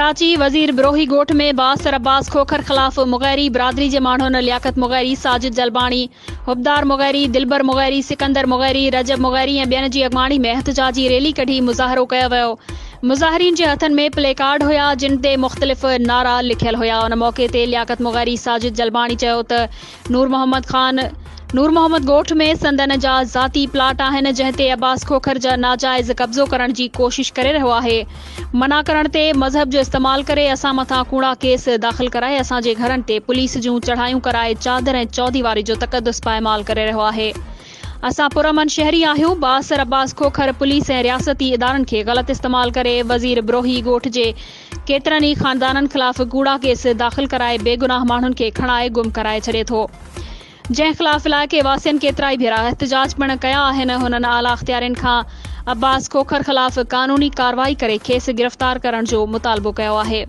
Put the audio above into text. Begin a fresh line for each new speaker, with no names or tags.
ڪراچي، وزير بروهي ڳوٺ ۾ بااثر عباس کوکر خلاف مغيري برادري جي ماڻهن لياقت مغيري، ساجد جلباڻي، حبدار مغيري، دلبر مغيري، سڪندر مغيري، رجب مغيري ۽ ٻين جي اڳواڻي ۾ احتجاجي ريلي ڪڍي مظاهرو ڪيو ويو. مظاهرين جي هٿن ۾ پلي ڪارڊ هيا جن تي مختلف نعرا لکيل هيا. ان موقعي تي لياقت مغيري، ساجد جلباڻي چيو ته نور محمد خان نور محمد ڳوٺ ۾ سندن جا ذاتي پلاٽ آهن جنهن تي عباس کوکر جا ناجائز قبضو ڪرڻ جي ڪوشش ڪري رهيو آهي منع ڪرڻ تي مذهب جو استعمال ڪري اسان مٿان ڪوڙا ڪيس داخل ڪرائي اسان جي گهرن تي پوليس جون چڙهايون ڪرائي چادر ۽ چوديواري جو تقدس پائمال ڪري رهيو آهي اسان پرامن شهري آهيون بااثر عباس کوکر پوليس ۽ رياستي ادارن کي غلط استعمال ڪري وزير بروهي ڳوٺ جي ڪيترن ئي خاندانن خلاف ڪوڙا ڪيس داخل ڪرائي بيگناهه ماڻهن کي کڻائي گم ڪرائي ڇڏي ٿو جنهن خلاف علائقي واسين ڪيترائي ڀيرا احتجاج پڻ ڪيا آهن هنن اعليٰ اختيارين کان عباس کوکر خلاف قانوني ڪارروائي ڪري کيس گرفتار ڪرڻ جو مطالبو ڪيو آهي.